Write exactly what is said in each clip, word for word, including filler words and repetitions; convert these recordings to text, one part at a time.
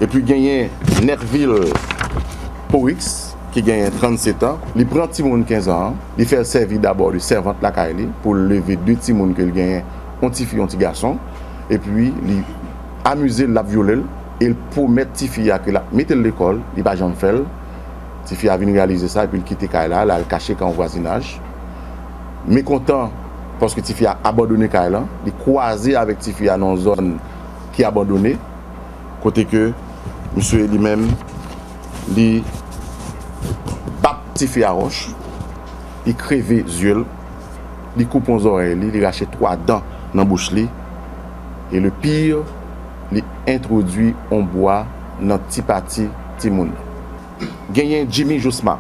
Epi genyen Nervil Porix, ki genyen trannsetan. Li pran timoun kenz an an, li fè l sèvi dabò de sèvant lakay li pou l leve de timoun ke l genyen, yon tifi, yon ti gason. Epi li amize l, l ap vyole l, e l pwomèt tifi a ke l ap mete l lekòl, li pa janm fè l. Tifi a vin reyalize sa, epi l kite kay la, l al kache kay yon vwazinaj. Mekontan, paske tifi a abandone kay lan, li kwaze avèk tifi a nan yon zòn ki abandone, kote ke misye li menm, li bat tifi a wòch, li kreve zye l, li koupe yon zòrèy li, li rache twa dan nan bouch li, e le pire, li entwodui yon bwa nan ti pati timoun nan. Genyen Jimmy Josma,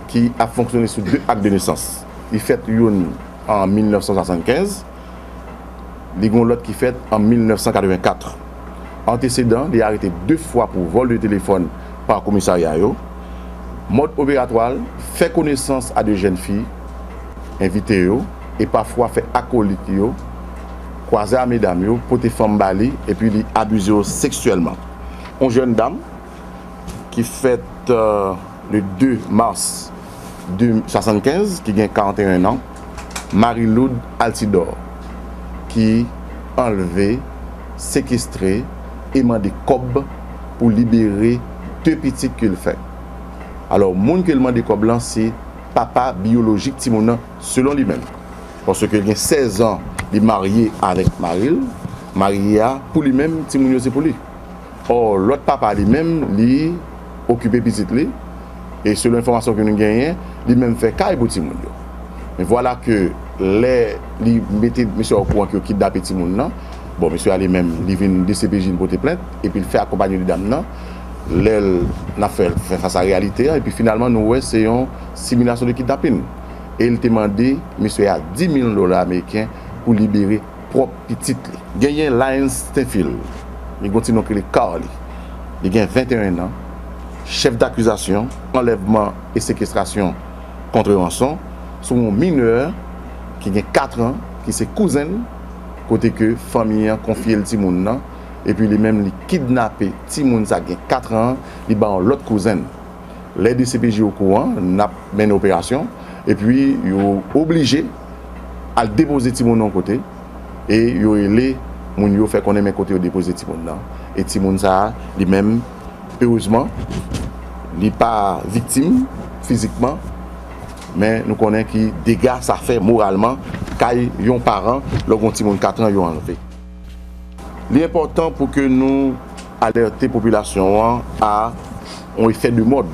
ki ap fonksyone sou de ak de nesans. Li fèt youn an mil nèf san swasannkenz, li gen yon lòt ki fèt an mil nèf san katrevenkat. Antesedan, li arete de fwa pou vòl de telefòn pa komisarya yo. Mòd operatwa l, fè konesans a de jèn fi, envite yo, e pafwa fè akolit yo kwaze a medam yo, pote fanm ba li, epi li abize yo seksyèlman. Yon jèn dam ki fèt, euh, le de mas de swasannkenz, ki gen karanteyen an, Marie Lourdes Altidor, ki anlve, sekestre e mande kòb pou libere de pitit ke l fè. Alò, moun ke l mande kòb lan, se papa biyolojik timoun nan, selon li menm. Paske l gen sèz an, li marye avèk mari l. Mari a, pou li menm, timoun yo se pou li. Ò, lòt papa li menm, li okipe pitit li. E selon enfòmasyon ke nou genyen, li menm fè kay pou timoun yo. Men vwala ke lè li mete mesye a okouran ke yo kidnape timoun nan, bon, mesye a li menm, li vin D C P J, li pote plent, epi l fè akonpanye de dam nan. Lè l, n ap fè, fè fas a reyalite an, epi finalman, nou wè se yon similasyon de kidnapin. E l te mande mesye a dis mil dola ameriken pou libere pwòp pitit li. Genyen Lyons Stenfil, li gen yon ti non ki rele Carly. Li gen venteyen an, chèf dakizasyon, anlèvman e sekestrasyon kont ranson, sou yon minè ki gen kat an, ki se kouzen l, kote ke fanmi an konfye l timoun nan, epi li menm li kidnape timoun sa gen kat an, li ba yon lòt kouzen l. Lè D C P J okouran, n ap mennen operasyon, epi yo oblije al depoze timoun nan yon kote, e yo rele moun yo fè konnen men kote yo depoze timoun nan. E timoun sa a, li menm, erezman, li pa viktim fizikman, men nou konnen ki dega sa fè moralman kay yon paran lè w gen yon timoun kat an yo anlve. Li enpòtan pou ke nou alète popilasyon an a yon efè de mòd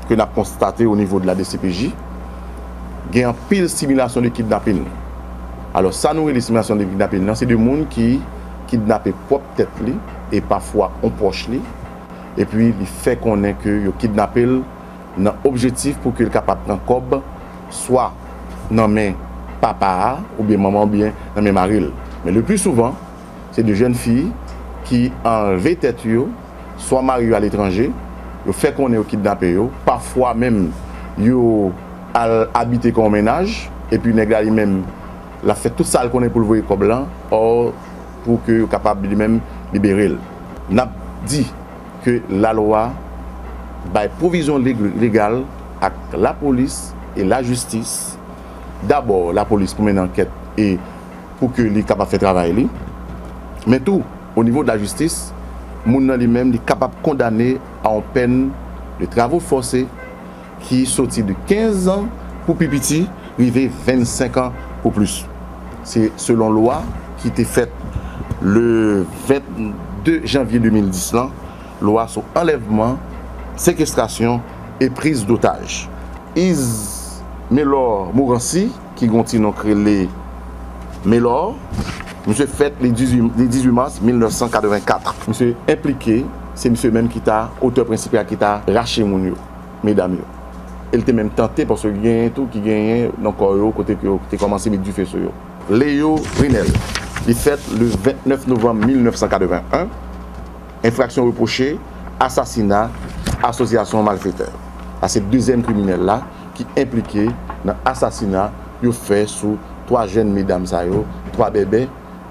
ke n ap konstate o nivo de la D C P J. Gen anpil similasyon de kidnapin. Alò, sa nou rele similasyon de kidnapin nan, se de moun ki kidnape pwòp tèt li e pafwa yon pwòch li, epi li fè konnen ke yo kidnape l nan objektif pou ke l kapab pran kòb swa nan men papa a, oubyen manman, oubyen nan men mari l. Men le pli souvan, se de jèn fi ki anlve tèt yo, swa mari yo aletranje, yo fè konnen yo kidnape yo, pafwa menm yo al abite kon mennaj, epi nèg la li menm, l ap fè tout sa l konnen pou l voye kòb lan, ò, pou ke yo kapab li menm libere l. N ap di ke lalwa bay pwovizyon leg-, legal ak lapolis e lajistis. Dabò, lapolis pou mennen ankèt e pou ke li kapab fè travay li. Men tou, o nivo de lajistis, moun nan li menm, li kapab kondane a yon pèn de travaux forcés ki soti de kenz an pou pi piti, rive vennsenk an pou plis. Se selon lwa ki te fèt le vennde janvye de mil dis lan, lwa sou anlèvman, sekestrasyon e priz dotaj. Ismelor Morancy, ki gen yon ti non k rele Melor, misye fèt le dizuit, le dizuit mas mil nèf san katrevenkat. Misye enplike, se misye menm ki ta otè prensipal ki ta rache moun yo, medam yo. E l te menm tante, paske genyen tou ki genyen nan kò yo, kote ke yo te kòmanse met dife sou yo. Leo Renel, li fèt le vennèf novanm mil nèf san katreven en. Enfraksyon repwoche, asasina, asosyasyon malfetè. Sa se dezyèm kriminèl la ki enplike nan asasina yo fè sou twa jèn medam sa yo, twa bèbè,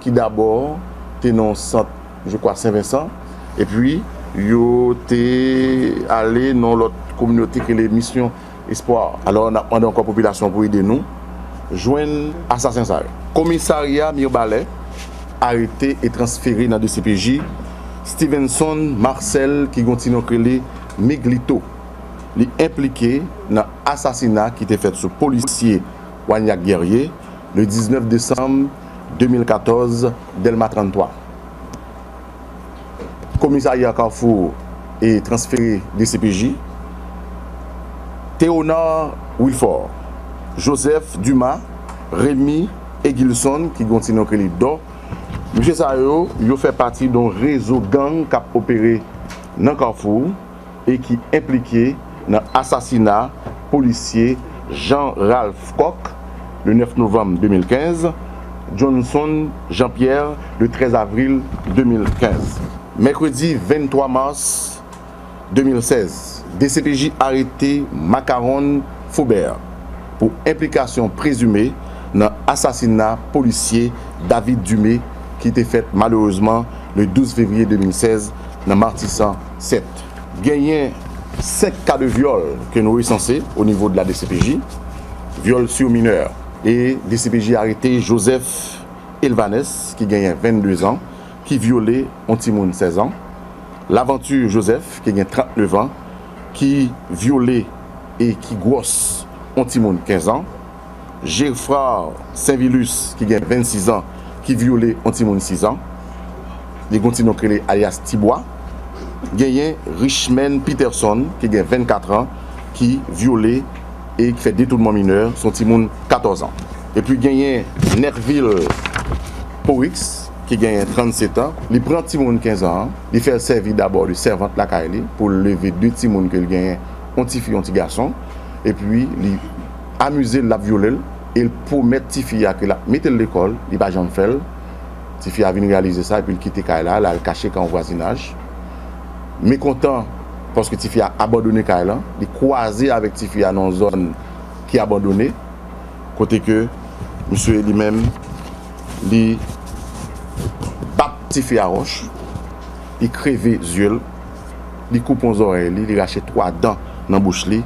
ki dabò te nan yon sant, je crois, Sen Vensan, Epi, yo te ale nan lòt kominote ki rele Misyon Espwa. Alò, n ap mande ankò popilasyon pou ede nou jwenn asasen sa yo. Komisarya Mibalè arete e transfere nan D C P J Stevenson Marcel ki gen yon ti non k rele Miglito. Li enplike nan asasina ki te fèt sou polisye Wanyak Guerrier le diznèf desanm de mil katòz, Dèlma tranntwa. Komisarya Kafou e transfere D C P J, Théonard Wilfort, Joseph Dumas, Rémy Egilson, ki gen yon ti non k rele Dò. Mesye sa yo, yo fè pati yon rezo gang k ap opere nan Kafou e ki enplike nan asasina polisye Jean Ralph Coq le nèf novanm de mil kenz, Johnson Jean Pierre le trèz avril de mil kenz. Mèkredi venntwa mas de mil sèz, D C P J arete Macaron Faubert pou enplikasyon prezime nan asasina polisye David Dumé ki te fèt malerezman le douz fevriye de mil sèz nan Matisan sèt. Genyen senk ka de vyòl ke nou resanse o nivo de la D C P J, vyòl sou minè. E D C P J arete Joseph Elvanes, ki genyen vennde zan, ki vyole yon timoun sèz an. Lavanti Joseph, ki gen trannnev an, ki vyole e ki gwòs yon timoun kenz an. Geffrard Saint-Vilus, ki gen vennsis an, ki vyole yon timoun sis an. Li gen yon ti non k rele alyas Tibwa. Genyen Richmond Peterson, ki gen vennkat an, ki vyole e ki fè detounman minè, se yon timoun katòz an. Epi genyen Nerville Porix, ki genyen trannset an. Li pran timoun kenz an an, li fè l sèvi dabò de sèvant lakay li pou l leve de timoun ke l genyen, yon tifi, yon ti gason. Epi li amize l, l ap vyole l, e l pwomèt tifi a ke l ap mete l lekòl, li pa janm fè l. Tifi a vin reyalize sa, epi l kite kay la, l al kache kay yon vwazinaj. Mekontan, paske tifi a abandone kay lan, li kwaze avèk tifi a nan yon zòn ki abandone, kote ke misye li menm, li bat tifi a wòch, li kreve zye l, li koupe yon zòrèy li, li rache twa dan nan bouch li,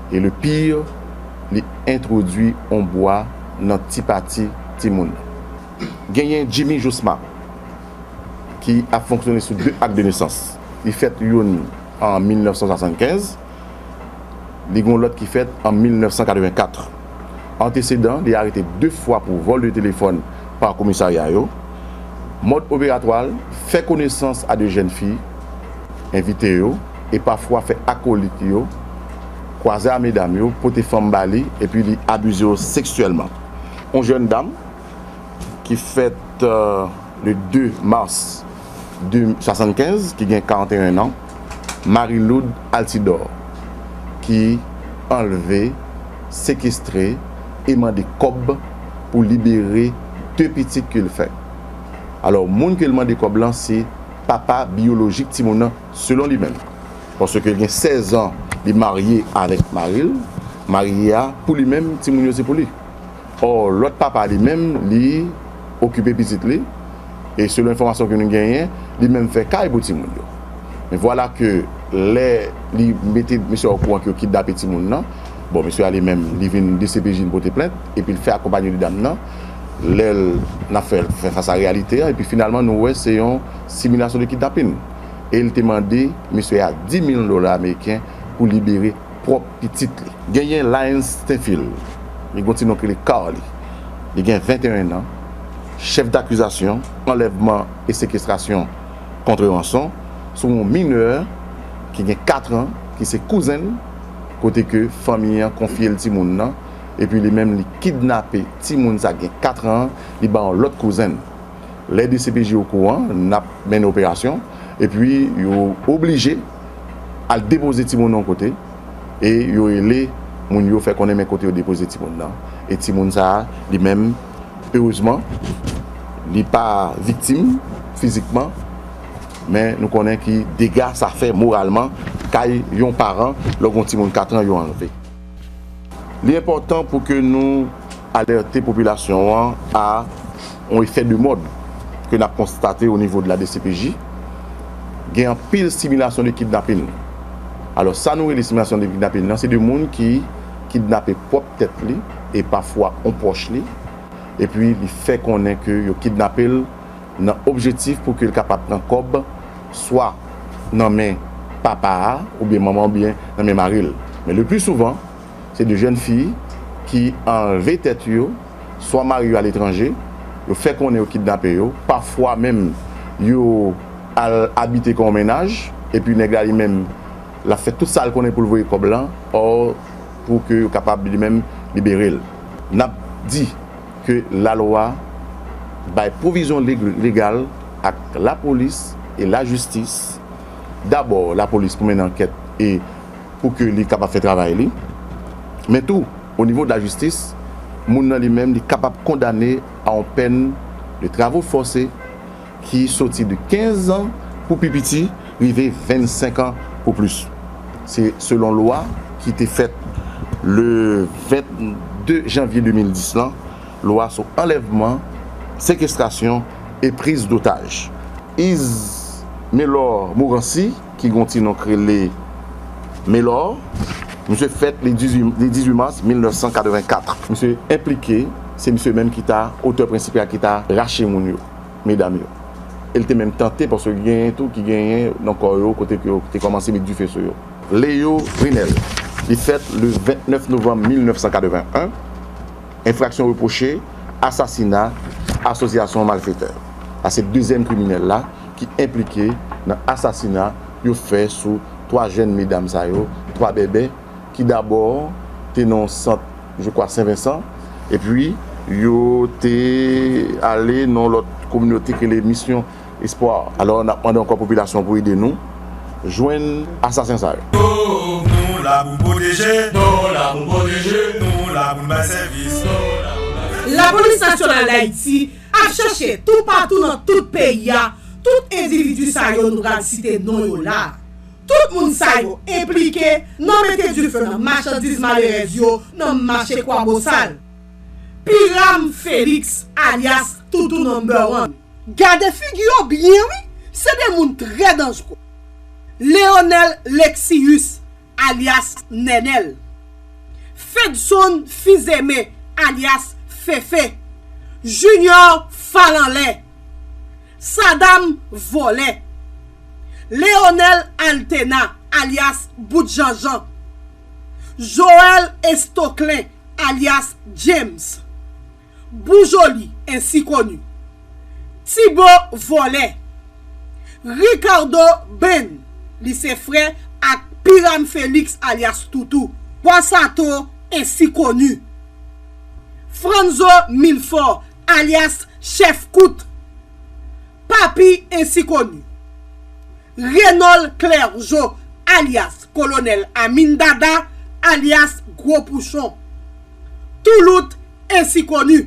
e le pire, li entwodui yon bwa nan ti pati timoun nan. Genyen Jimmy Josma, ki ap fonksyone sou de ak de nesans. Li fèt youn an mil nèf san swasannkenz, li gen yon lòt ki fèt an mil nèf san katrevenkat. Antesedan, li arete de fwa pou vòl de telefòn pa komisarya yo. Mòd operatwa l, fè konesans a de jèn fi, envite yo, e pafwa fè akolit yo kwaze a medam yo, pote fanm ba li, epi li abize yo seksyèlman. Yon jèn dam ki fèt, euh, le de mas de swasannkenz, ki gen karanteyen an, Marie Lourdes Altidor, ki anlve, sekestre e mande kòb pou libere de pitit ke l fè. Alò, moun ke l mande kòb lan, se papa biyolojik timoun nan, selon li menm. Paske l gen sèz an, li marye avèk mari l. Mari a, pou li menm, timoun yo se pou li. Ò, lòt papa li menm, li okipe pitit li. E selon enfòmasyon ke nou genyen, li menm fè kay pou timoun yo. Men vwala ke lè li mete mesye a okouran ke yo kidnape timoun nan, bon, mesye a li menm, li vin D C P J, li pote plent, epi l fè akonpanye de dam nan. Lè l, n ap fè, fè fas a reyalite a, epi finalman, nou wè se yon similasyon de kidnapin. E l te mande mesye a dis mil dola ameriken pou libere pwòp pitit li. Genyen Lyons Stenfield, li gen yon ti non k rele Carly. Li gen venteyen an, chèf dakizasyon, anlèvman e sekestrasyon kont ranson, sou yon minè ki gen kat an, ki se kouzen l, kote ke fanmi an konfye l timoun nan, epi li menm li kidnape timoun sa gen kat an, li ba yon lòt kouzen l. Lè D C P J okouran, n ap mennen operasyon, epi yo oblije al depoze timoun nan yon kote, e yo rele moun yo fè konnen men kote yo depoze timoun nan. E timoun sa a, li menm, erezman, li pa viktim fizikman, men nou konnen ki dega sa fè moralman kay yon paran lè w gen yon timoun kat an yo anlve. Li enpòtan pou ke nou alète popilasyon an a yon efè de mòd ke n ap konstate o nivo de la D C P J. Gen anpil similasyon de kidnapin. Alò, sa nou rele similasyon de kidnapin nan, se de moun ki kidnape pwòp tèt li e pafwa on pwòch li, epi li fè konnen ke yo kidnape l nan objektif pou ke l kapab pran kòb, swa nan men papa a, oubyen manman, oubyen nan men mari l. Men le pli souvan, se de jèn fi ki anlve tèt yo, swa mari yo aletranje, yo fè konnen yo kidnape yo, pafwa menm yo al abite kon mennaj, epi nèg la li menm, l ap fè tout sa l konnen pou l voye kòb lan, ò, pou ke yo kapab li menm libere l. N ap di ke lalwa bay pwovizyon leg-, legal ak lapolis e lajistis. Dabò, lapolis pou mennen ankèt e pou ke li kapab fè travay li. Men tou, o nivo de lajistis, moun nan li menm, li kapab kondane a yon pèn de travaux forcés ki soti de kenz an pou pi piti, rive vennsenk an pou plis. Se selon lwa ki te fèt le vennde janvye de mil dis lan, lwa sou anlèvman, sekestrasyon e priz dotaj. Ismelor Morancy, ki gon ti non k rele Melor, misye fèt le dizuit, le dizuit mas mil nèf san katrevenkat. Misye enplike, se misye menm ki ta otè prensipal ki ta rache moun yo, medam yo. E l te menm tante, paske genyen tou ki genyen nan kò yo, kote ke yo te kòmanse met dife sou yo. Leo Rinel, li fèt le vennèf novanm mil nèf san katreven en, enfraksyon repwoche, asasina, asosyasyon malfetè. Sa se dezyèm kriminèl la ki enplike nan asasina yo fè sou twa jèn medam sa yo, twa bèbè, ki dabò te nan yon sant, je crois, Sen Vensan, epi yo te ale nan lòt kominote ki rele Misyon Espwa. Alò, n ap mande ankò popilasyon pou ede nou jwenn asasen sa yo. Nou la pou pwoteje, nou la pou pwoteje, nou la pou n bay sèvis. Lapolis Nasyonal Dayiti ap chèche toupatou nan tout peyi a tout endividi sa yo nou pral site non yo la. Tout moun sa yo enplike nan mete dife nan machandiz malerèz yo nan mache Kwabosal. Piram Felix, alyas Toutou Number One. Gade figi yo byen wi, se de moun trè danjre. Leonel Lexius, alyas Nènèl. Fedson Fizeme, alyas Fefe. Junior Falanlè. Sadam Vòlè. Leonel Altena, alyas Bout Janjan. Joel Estoclen, alyas James. Boujoli, ensi koni. Tibo Vòlè. Ricardo Ben, li se frè ak Piram Felix, alyas Toutou. Bwa Sato, ensi koni. Franzo Milfò, alyas Chèf Kout. Papi, ensi koni. Renol Clergeau, alyas Kolonèl Amin Dada, alyas Gwo Pouchon. Toulout, ensi koni.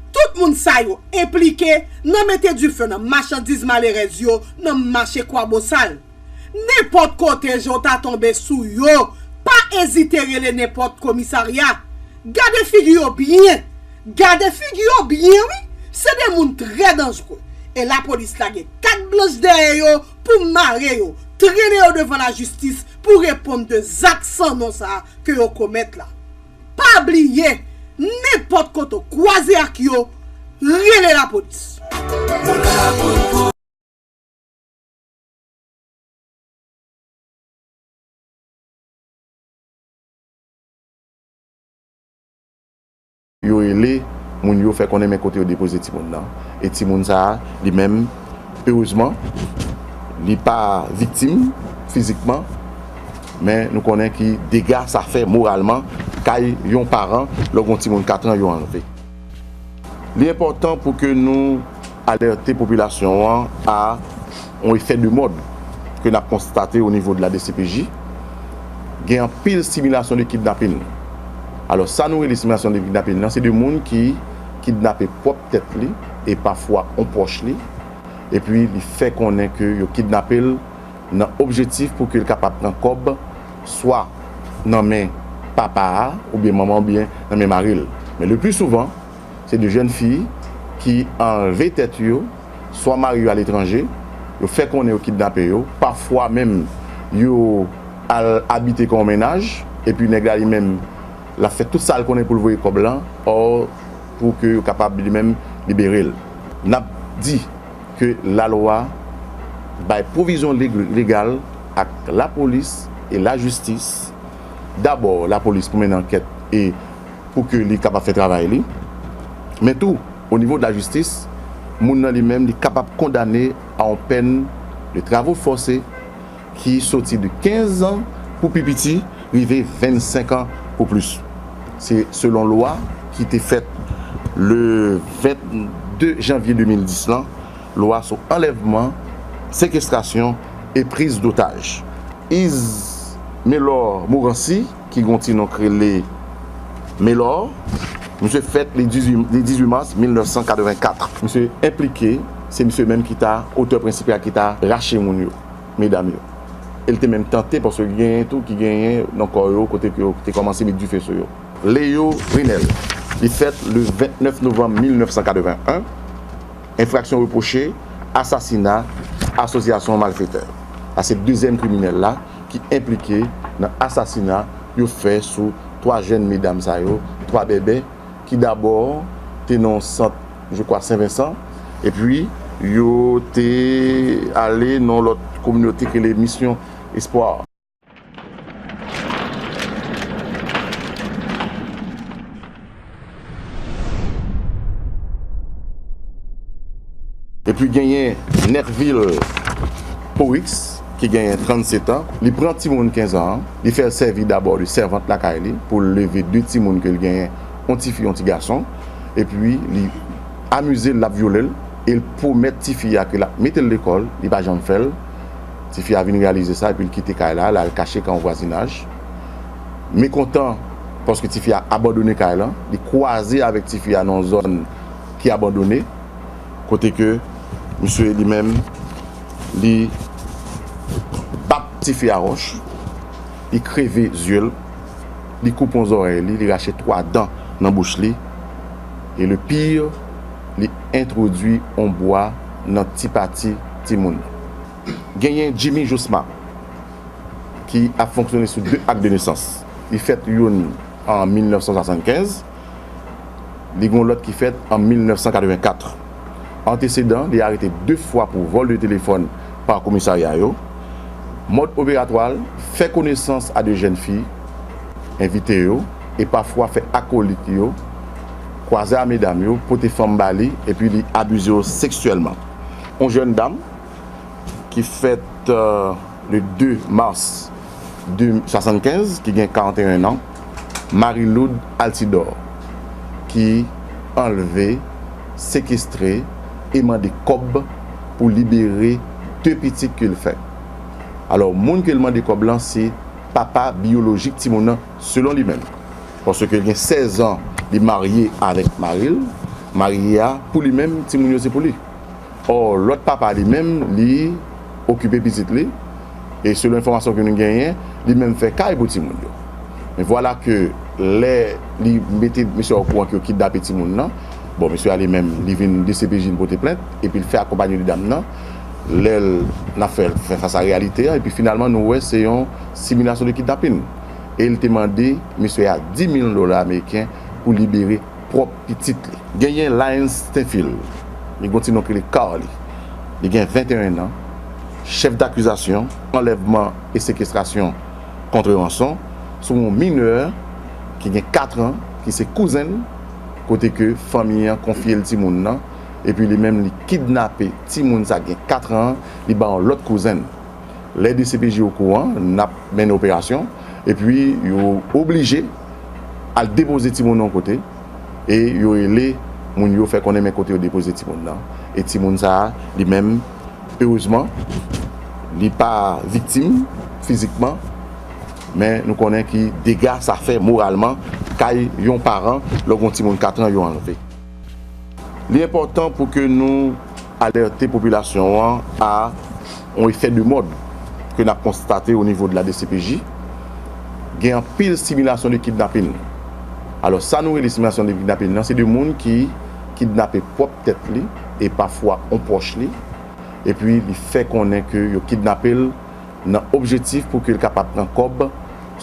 Tout moun sa yo enplike nan mete dife nan machandiz malerèz yo nan mache Kwabosal. Nenpòt kote je w ta tonbe sou yo, pa ezite rele nenpòt komisarya. Gade figi yo byen. Gade figi yo byen wi. Se de moun trè danjre. E lapolis lage kat blanch dèyè yo pou mare yo, trennen yo devan lajistis pou reponn de zak san non sa a ke yo komèt la. Pa bliye, nenpòt kote w kwaze ak yo, rele lapolis. Yo rele moun yo, fè konnen men kote yo depoze timoun nan. E timoun sa a, li menm, erezman, li pa viktim fizikman, men nou konnen ki dega sa fè moralman kay yon paran lè w gen yon timoun kat an yo anlve. Li enpòtan pou ke nou alète popilasyon an a yon efè de mòd ke n ap konstate o nivo de la D C P J. Gen anpil similasyon de kidnapin. Alò, sa nou rele similasyon de kidnapin nan, se de moun ki kidnape pwòp tèt li e pafwa on pwòch li, epi li fè konnen ke yo kidnape l nan objektif pou ke l kapab pran kòb, swa nan men papa a, oubyen manman, oubyen nan men mari l. Men le pli souvan, se de jèn fi ki anlve tèt yo, swa mari yo aletranje, Yo fè konnen yo kidnape yo. Pafwa menm, yo al abite kon mennaj, epi nèg la li menm, l ap fè tout sa l konnen pou l voye kòb lan, ò, pou ke yo kapab li menm libere l. N ap di ke lalwa bay pwovizyon leg-, legal ak lapolis e lajistis. Dabò, lapolis pou mennen ankèt e pou ke li kapab fè travay li. Men tou, o nivo de lajistis, moun nan li menm, li kapab kondane a yon pèn de travaux forcés ki soti de kenz an pou pi piti, rive vennsenk an pou plis. Se selon lwa ki te fèt le vennde janvye de mil dis lan, lwa sou anlèvman, sekestrasyon e priz dotaj. Ismelor Morancy, ki gen yon ti non k rele Melor, misye fèt le dizuit, le dizuit mas mil nèf san katrevenkat. Misye enplike, se misye menm ki ta otè prensipal ki ta rache moun yo, medam yo. E l te menm tante, paske genyen tou ki genyen nan kò yo, kote ke yo te kòmanse met dife sou yo. Leo Rinel, li fèt le vennèf novanm mil nèf san katreven en. Enfraksyon repwoche, asasina, asosyasyon malfetè. Sa se dezyèm kriminèl la ki enplike nan asasina yo fè sou twa jèn medam sa yo, twa bèbè, ki dabò te nan yon sant, je crois, Sen Vensan, epi yo te ale nan lòt kominote ki rele Misyon Espwa. Epi genyen Nervil Porix, ki genyen trannsèt an. Li pran timoun kenz an, li fè l sèvi dabò de sèvant lakay li pou l leve de timoun ke l genyen, yon tifi, yon ti gason. Epi li amize l, l ap vyole l, e l pwomèt tifi a ke l ap mete l lekòl, li pa janm fè l. Tifi a vin reyalize sa, epi l kite kay la, l al kache kay yon vwazinaj. Mekontan, paske tifi a abandone kay lan, li kwaze avèk tifi a nan yon zòn ki abandone, kote ke misye li menm, li bat tifi a wòch, li kreve zye l, li koupe yon zòrèy li, li rache twa dan nan bouch li, e le pire, li entwodui yon bwa nan ti pati timoun nan. Genyen Jimmy Josma, ki ap fonksyone sou de ak de nesans. Li fèt youn an mil nèf san swasannkenz, li gen yon lòt ki fèt an mil nèf san katrevenkat. Antesedan, li arete de fwa pou vòl de telefòn pa komisarya yo. Mòd operatwa l, fè konesans a de jèn fi, envite yo, e pafwa fè akolit yo kwaze a medam yo, pote fanm ba li, epi li abize yo seksyèlman. Yon jèn dam ki fèt, euh, le de mas de swasannkenz, ki gen karanteyen an, Marie Lourdes Altidor, ki anlve, sekestre e mande kòb pou libere de pitit ke l fè. Alò, moun ke l mande kòb lan, se papa biyolojik timoun nan, selon li menm. Paske l gen sèz an, li marye avèk mari l. Mari a, pou li menm, timoun yo se pou li. Ò, lòt papa li menm, li okipe pitit li. E selon enfòmasyon ke nou genyen, li menm fè kay pou timoun yo. Men vwala ke lè li mete mesye a okouran ke yo kidnape timoun nan, bon, mesye a li menm, li vin D C P J, li pote plent, epi l fè akonpanye de dam nan. Lè l, n ap fè, fè fas a reyalite a, epi finalman, nou wè se yon similasyon de kidnapin. E l te mande mesye a dis mil dola ameriken pou libere pwòp pitit li. Genyen Lyons Stenfield, li gen yon ti non ki rele Carly. Li gen venteyen an, chèf dakizasyon, anlèvman e sekestrasyon kont ranson, sou yon minè ki gen kat an, ki se kouzen l, kote ke fanmi an konfye l timoun nan, epi li menm li kidnape timoun sa gen kat an, li ba yon lòt kouzen l. Lè D C P J okouran, n ap mennen operasyon, epi yo oblije al depoze timoun nan yon kote, e yo rele moun yo fè konnen men kote yo depoze timoun nan. E timoun sa a, li menm, erezman, li pa viktim fizikman, men nou konnen ki dega sa fè moralman kay yon paran lè w gen yon timoun kat an yo anlve. Li enpòtan pou ke nou alète popilasyon an a yon efè de mòd ke n ap konstate o nivo de la D C P J. Gen anpil similasyon de kidnapin. Alò, sa nou rele similasyon de kidnapin nan, se de moun ki kidnape pwòp tèt li e pafwa yon pwòch li. Epi li fè konnen ke yo kidnape l nan objektif pou ke l kapab pran kòb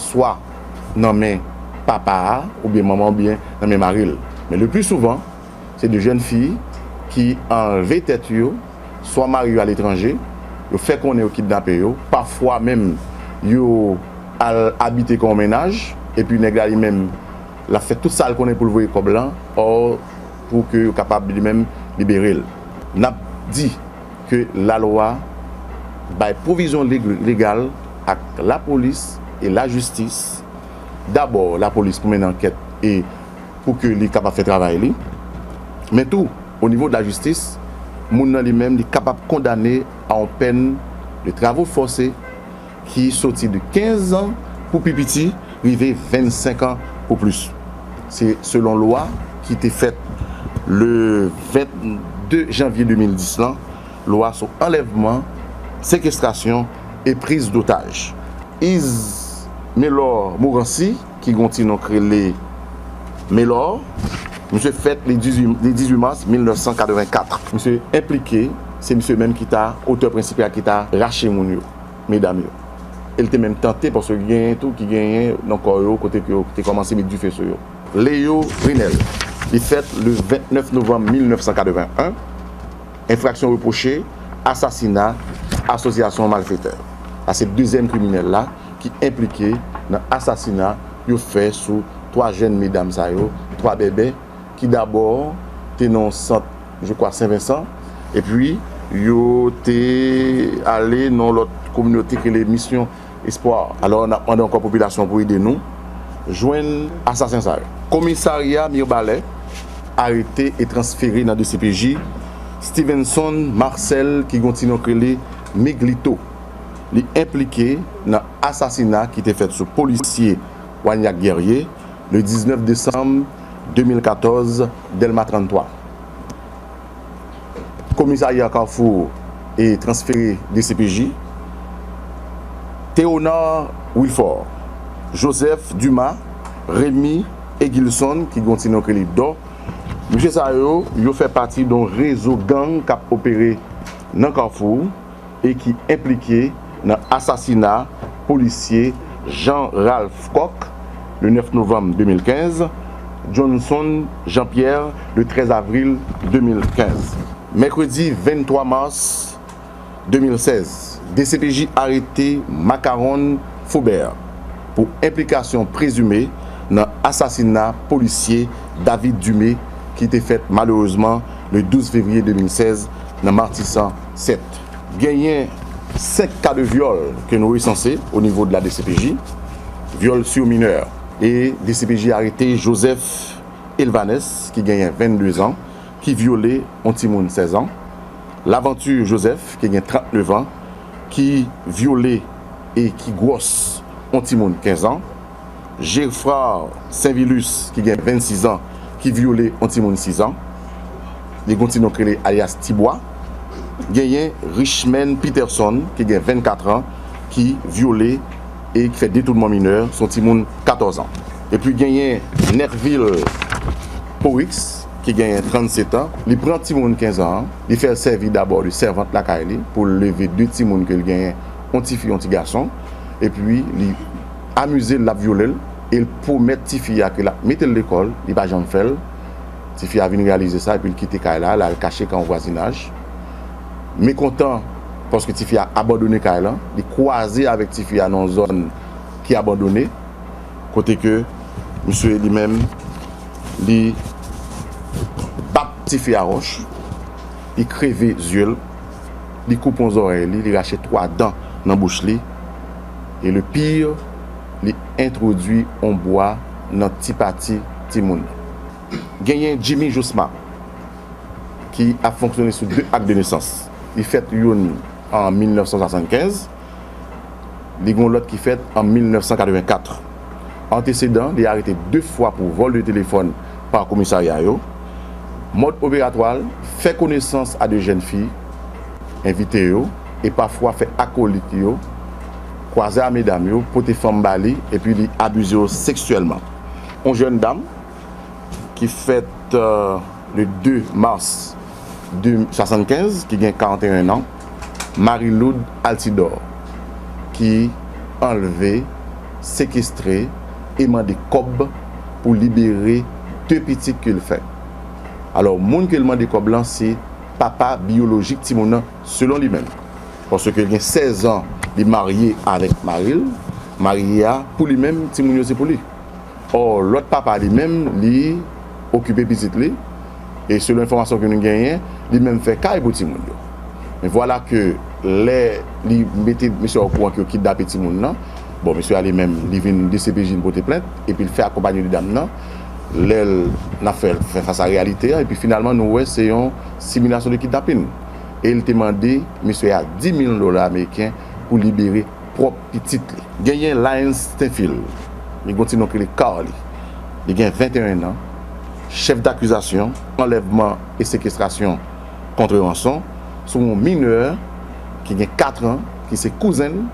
swa nan men papa a, oubyen manman, oubyen nan men mari l. Men le pli souvan, se de jèn fi ki anlve tèt yo, swa mari yo aletranje, yo fè konnen yo kidnape yo, pafwa menm yo al abite kon mennaj, epi nèg la li menm, l ap fè tout sa l konnen pou l voye kòb lan, ò, pou ke yo kapab li menm libere l. N ap di ke lalwa bay pwovizyon leg-, legal ak lapolis e lajistis. Dabò, lapolis pou mennen ankèt e pou ke li kapab fè travay li. Men tou, o nivo de lajistis, moun nan li menm, li kapab kondane a yon pèn de travaux forcés ki soti de kenz an pou pi piti, rive vennsenk an pou plis. Se selon lwa ki te fèt le vennde janvye de mil dis lan, lwa sou anlèvman, sekestrasyon e priz dotaj. Ismelor Morancy, ki gen yon ti non k rele Melor, misye fèt le dizuit, le dizuit mas mil nèf san katrevenkat. Misye enplike, se misye menm ki ta otè prensipal ki ta rache moun yo, medam yo. E l te menm tante, paske genyen tou ki genyen nan kò yo, kote ke yo te kòmanse met dife sou yo. Leo Rinel, li fèt le vennèf novanm mil nèf san katreven-en. Enfraksyon repwoche, asasina, asosyasyon malfetè. Sa se dezyèm kriminèl la ki enplike nan asasina yo fè sou twa jèn medam sa yo, twa bèbè, ki dabò te nan yon sant, je crois, Sen Vensan, epi yo te ale nan yon lòt kominote ki rele Misyon Espwa. Alò, n ap mande ankò popilasyon pou ede nou jwenn asasen sa yo. Komisarya Mibalè arete e transfere nan D C P J Stevenson Marcel, ki gen yon ti non k rele Miglito. Li enplike nan asasina ki te fèt sou polisye Wagnac Guerrier le diznèf desanm de mil katòz, Dèlma tranntwa. Komisarya Kafou e transfere D C P J, Théonard Wilfort, Joseph Dumas, Rémy Egilson, ki gen yon ti non k rele Dò. Mesye sa yo, yo fè pati de yon rezo gang k ap opere nan Kafou e ki enplike nan asasina polisye Jean Ralph Coq, le nèf novanm de mil kenz, Johnson Jean-Pierre, le trèz avril de mil kenz. Mèkredi venntwa mas de mil sèz, D C P J arete Macaron Faubert pou enplikasyon prezime nan asasina polisye David Dumé, ki te fèt malerezman le douz fevriye de mil sèz nan Matisan sèt. Genyen senk ka de vyòl ke nou resanse o nivo de la D C P J, vyòl sur mineur. E D C P J arete Joseph Elvanes, ki genyen vennde zan, ki vyole yon timoun sèz an. Laventure Joseph, ki gen trannnev an, ki vyole e ki gwòs yon timoun kenz an. Geffrard Sainvilus, ki gen vennsis an, ki vyole yon timoun sis an. Li gen yon ti non k rele alyas Tibwa. Genyen Richmond Peterson, ki gen vennkat an, ki vyole e ki fè detounman minè, se yon timoun katòz an. Epi genyen Nerville Porix, ki genyen trannset an, li pran timoun kenz an an, li fè l sèvi dabò de sèvant lakay li pou l leve de timoun ke l genyen, yon tifi, yon ti gason, epi li amize l, l ap vyole l, e l pwomèt tifi a ke l ap mete l lekòl, li pa janm fè l. Tifi a vin reyalize sa, epi l kite kay la, l al kache kay yon vwazinaj. Mekontan, paske tifi a abandone kay lan, li kwaze avèk tifi a nan yon zòn ki abandone, kote ke misye li menm, li bat tifi a wòch, li kreve zye l, li koupe yon zòrèy li, li rache twa dan nan bouch li, e le pire, li entwodui yon bwa nan ti pati timoun nan. Genyen Jimmy Josma, ki ap fonksyone sou de ak de nesans. Li fèt youn an mil nèf san swasannkenz, li gen yon lòt ki fèt an mil nèf san katrevenkat. Antesedan, li arete de fwa pou vòl de telefòn pa komisarya yo. Mòd operatwa l, fè konesans a de jèn fi, envite yo, e pafwa fè akolit yo kwaze a medam yo, pote fanm ba li, epi li abize yo seksyèlman. Yon jèn dam ki fèt, euh, le de mas de swasannkenz, ki gen karanteyen an, Marie Lourdes Altidor, ki anlve, sekestre e mande kòb pou libere de pitit ke l fè. Alò, moun ke l mande kòb lan, se papa biyolojik timoun nan, selon li menm. Paske l gen sèz an, li marye avèk mari l. Mari a, pou li menm, timoun yo se pou li. Ò, lòt papa li menm, li okipe pitit li. E selon enfòmasyon ke nou genyen, li menm fè kay pou timoun yo. Men vwala ke lè li mete mesye a okouran ke yo kidnape timoun nan, bon, mesye a li menm, li vin D C P J, vin pote plent, epi l fè akonpanye de dam nan. Lè l, n ap fè, fè fas a reyalite an, epi finalman, nou wè se yon similasyon de kidnapin. E l te mande mesye a dis mil dola ameriken pou libere pwòp pitit li. Genyen Lyons Stenfield, li gen yon ti non ki rele Carly. Li gen venteyen an, chèf dakizasyon, anlèvman e sekestrasyon kont ranson, sou yon minè ki gen kat an, ki se kouzen l,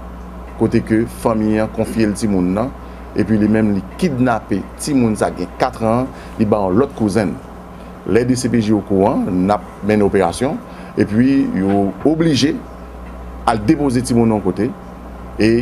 kote ke fanmi an konfye l timoun nan, epi li menm li kidnape timoun sa gen kat an, li ba yon lòt kouzen l. Lè D C P J okouran, n ap mennen operasyon, epi yo oblije al depoze timoun nan yon kote, e